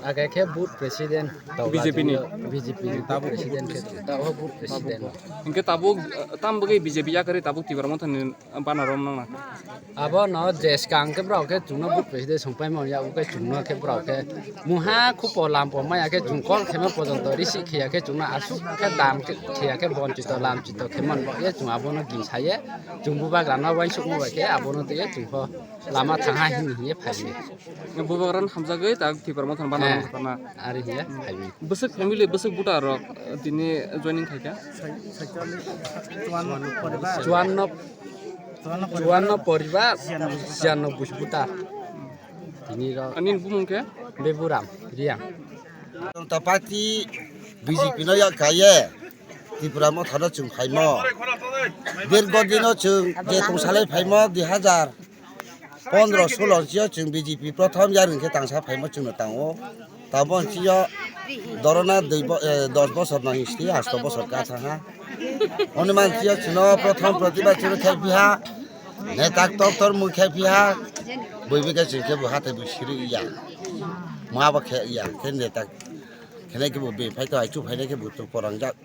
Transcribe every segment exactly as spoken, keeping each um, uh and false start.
Age khe booth president tongla B J P ni? Jio, B J P ni booth president khe tabuk booth president. Hinkhe tabuk, eh, tam bagwi B J P yakarwi tabuk Tipra Motha ni bana rom nangna? Abo no je swkang khe borok khe chwngno booth president songpai manya, abo khe chwngno khe borok khe mungha khupo lampo maya khe chwng call khema pojonto receive khiya khe chwngno aswk khe dam khe khiya khe bonchito lamchito khe man bo ye chwng abono gingsaye chwng bubagrano uansukma bai khe abono twiye chwngkho lama thangha hini hiye phaimani. Bubagrano hamjagwi tak Tipra Motha ni bana Eh, rom sakna. Ari hiye phaimani. Bwswk family, bwswk buta rok, eh, tini joining khaikha? Chuanno, chuanno poribar, chiannobboi buta. Tini rok. Ani bumung khe? Beburam, Riang. Janata Party B J P no yak kaiye Tipra Motha no chwng phaimo. Dirgo dino chwng je tongsalai phaimo dui hazar pondro solo sio chwng B J P prothom yarwng khe tangsa phaimo chwngno tango. Tabo sio dorona dui bo-, eh, dos bosor no history, asto bosor ka thangha. Oni man sio chwngno prothom protibad chwngno khai biha. Netak tok tor mui khai biha. Bui bikhe chwng khe bo hatai bui siri ya. Ma bo khe ya. Khe netak khenai khe bo be phai to ai chu phainai khe bo to porangjak.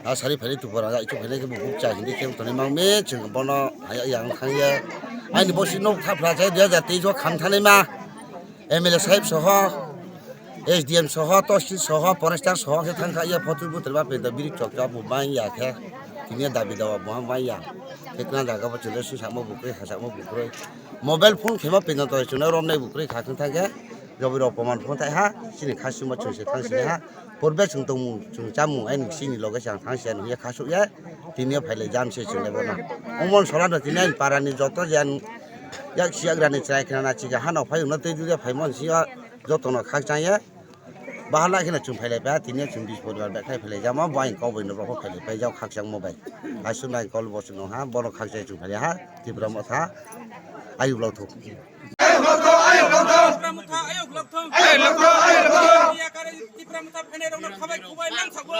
A sari phainai tupura, a ichuk phainai khe bo bukcha hindi khe tongwi mangmi, chwng bono haya yang thangya. Aini bosi nok thapra chai dui hazar teis o kham thanai ma, M L A sahib soho, S D M soho, Tosil soho, Forester soho khe thangkha ya photo butor ba peda biri chokcha bo manya khe. Tini dabi dawa bo manya. Khe kna jaga bo chwle swi samo bukrwi, ha samo bukrwi. Mobile phone khema peda to chwna romnai bukrwi kha khe thangkhe. Jobiro poman phone thai ha, chini khasuma chwng se thang sini ha. Purbe chwng tongmung, chwng chamung, ai nwng sini loge chang thang siya nungya khasuk ya, tini o phailai jam se chwng lebo no. Omon sola no tini ani para ni joto jan yak siyak rani chwrai khna na chika hano phai wngno tei duriya phai mon siya joto no khak chang ya. Bahala kheno chwng phailai pa, tini o chwng bis poribar bai khai phailai jama, bo ang kok bai no rokho phailai pai jao khak chang mo bai. Asuk nai kol bo chwng ha, bono khak chai chwng phailai ha, Tipra Motha, ayuk lok thuk. Tipra Motha, ayuk lok thung. Ayuk lok thung, ayuk lok thung. Yakari Tipra Motha phainairokno khabai khubai mangsago.